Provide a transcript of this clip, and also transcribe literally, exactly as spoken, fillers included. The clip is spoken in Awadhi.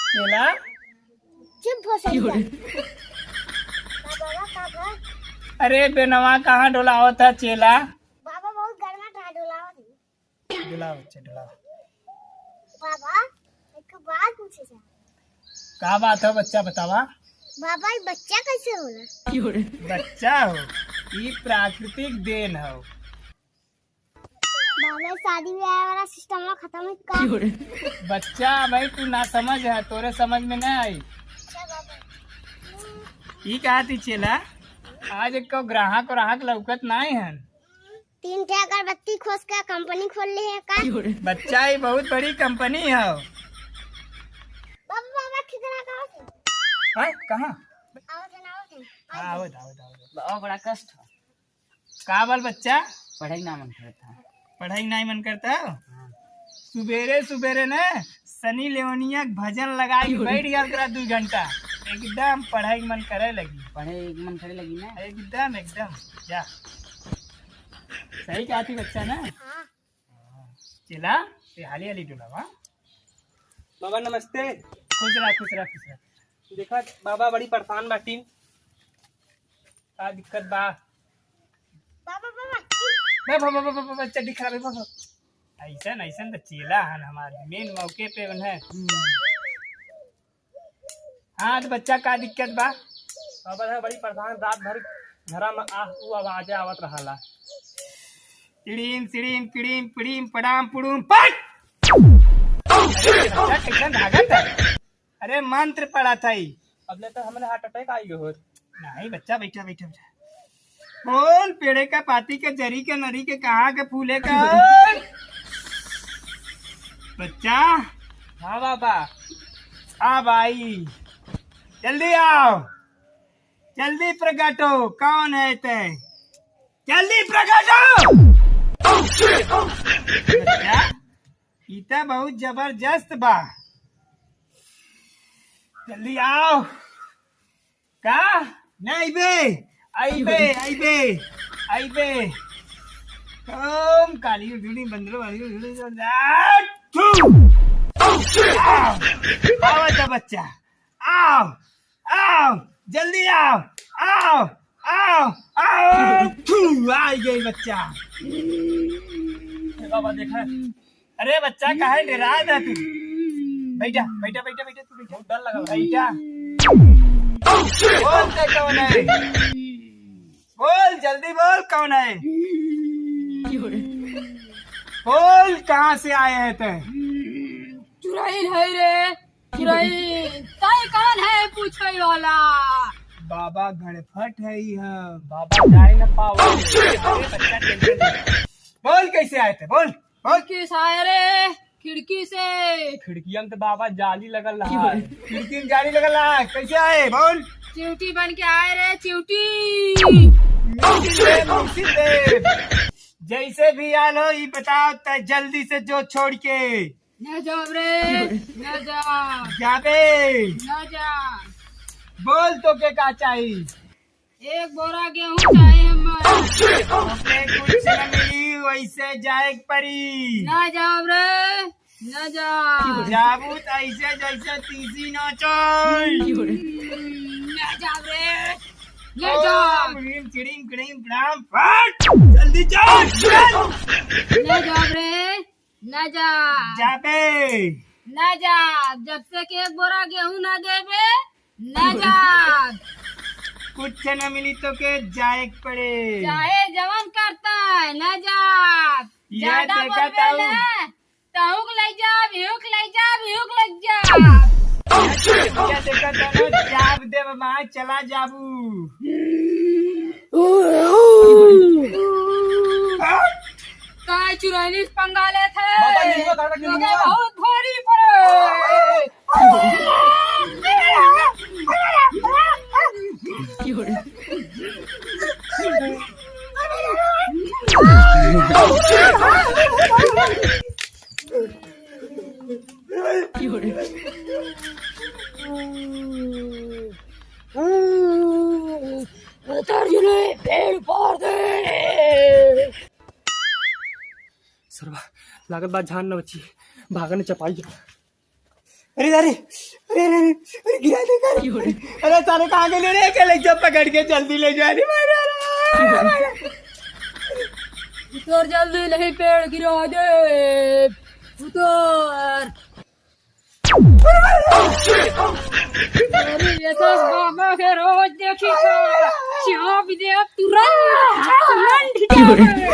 चेला? चुप हो सही जा। का बाबा, का बा? अरे बेनवा कहाँ डोलावत है चेला? बाबा बहुत गरमा था, डोलावत है। डोलाओ बच्चा, डोलाओ। बाबा, एक बात पूछे जा। का बात है बच्चा, बतावा। बाबा, ये बच्चा कैसे होला? बच्चा हो, ई प्राकृतिक देन हो। बाबा, शादी ब्याह वाला सिस्टम खत्म है का? बच्चा, भाई तू ना समझ है, तोरे समझ में ना आई। अच्छा बाबा। ई कहा थी चेला, आज एक ग्राहक, ग्राहक लौकत नाई हन। तीन ठे अगरबत्ती खोस के कंपनी खोल ली है का? बच्चा, ये बहुत बड़ी कंपनी है। बाबा, बाबा, कितना का होते? हैं? कहाँ? आवत है ना, आवत है। हाँ, आवत, आवत, आवत। बाबा, बड़ा कष्ट है। का बोल बच्चा? पढ़ाई ना मन करता। पढ़ाई ना मन करता? हाँ। सुबेरे सुबेरे ना सनी लियोनिया के भजन लगा के बैठ गया करा दू घंटा, एकदम पढ़ाई के मन करे लगी। पढ़े के मन करे लगी ना? एकदम, एकदम। जा। सही कहा थी बच्चा ना? हाँ। चेला, ते हाली हाली डोलावा। बाबा नमस्ते। खुश रहा, खुश रहा, खुश रहा। देखा बाबा बड़ी परेशान बाटी। का दिक्कत बा? बाबा, बाबा। बा, बा, बा, चड्डी खराब है, बा, बा। ऐसन, ऐसन त चेला हन हमार, मेन मौके पे उन्हें। हाँ, तो बच्चा का दिक्कत बा? बाबा है बड़ी परेशान, रात भर घरा में आह ऊ आवाजे आवत रहाला। चिड़ीम, सिड़ीम, किड़ीम, पिड़ीम, पड़ाम, पुड़ूम, पट! बच्चा कैसन भागत है? अरे मंत्र पढ़ा था ई। अब ले तो हमने हार्ट अटैक आई होत। नहीं बच्चा, बैठा, बैठा, बैठा। बोल, पेड़े का पाती के, जरी के, नरी के, कहाँ के फूले का? बच्चा। हाँ बाबा। आ भाई, जल्दी आओ, जल्दी प्रगट हो, कौन है ते? जल्दी प्रगट हो। बच्चा, ई त बहुत जबरदस्त बा। जल्दी आओ। का? नहीं बे, आई बे, आई बे, आई बे। ओम काली उठुनी बंदरो वाली उठुनी जो जा-, थू। आओ, आओ जा बच्चा, आओ, आओ, जल्दी आओ, आओ, आओ, आओ, थू, आ गई बच्चा। ए बाबा देखा, अरे बच्चा, काहे डेरात है तू? बैठा, बैठा, बैठा, बैठा, तू बैठा। बहुत डर लगा। बैठा। बोल ते कौन है? बोल, जल्दी बोल, कौन है? बोल, कहाँ से आए हैं ते? चुरैल है रे, चुरैल। तै कौन है पूछे वाला? बाबा गणपट है ई हम। बाबा जाए न पावे। अरे बच्चा, टेंशन ले। बोल, कैसे आए ते? बोल। खिड़की से आए रे, खिड़की से। खिड़किया में तो बाबा जाली लगल रहा है। खिड़की में जाली लगल रहा है, कैसे आए बोल? चिउटी बन के आए रे, चिउटी। मिसिर देव, मिसिर देव। जैसे भी आलो, ई बताओ त जल्दी से जो छोड़ के। ना जाब रे, ना जाब। जाबे। ना जाब। बोल तोके का चाही? एक बोरा गेहूं चाही हमार। ओके, कुछ न मिली, वैसे जाए के पड़ी। ना जाब रे, ना जाब। जाबू त ऐसे जैसे तीसी नोचोई। ना जाब रे, ना जाब। ओम ह्रीम चिड़ीम किड़ीम प्रणाम फट। जल्दी जा। ना जाब रे। ना जा। जाबे। ना जा। जब से के एक बोरा गेहूं ना देबे, ना जा। कुछ न मिली तोके जाए के पड़े। चाहे जवन करता है, ना जा। ये ज्यादा देखा बोलबे ताऊ। ना, तहुक ले जा, भिहुक ले जा, भिहुक ले जा। ये देखा ताऊ, जाब देब माँ, चला जाबू। काय चुरैनी से पंगा लेत है? बाबा, निम्बू खा, निम्बू। बहुत भारी पड़े। उतर जुले पेड़ पाड़ दे। सरवा, लागत बा जान न बची। भागने चपाई जा। अरे, अरे, अरे, अरे, अरे, अरे, गिरा दे कर। अरे, सारे कहाँ के ले रहे हैं? ले जा, पकड़ के जल्दी ले जा। अरे, मारा, मारा, मारा। उतर जल्दी, नहीं पेड़ गिरा दे। उतर। अरे, ये तो बाबा के रोज देखी तो चाप दे तुरंत, तुरंत।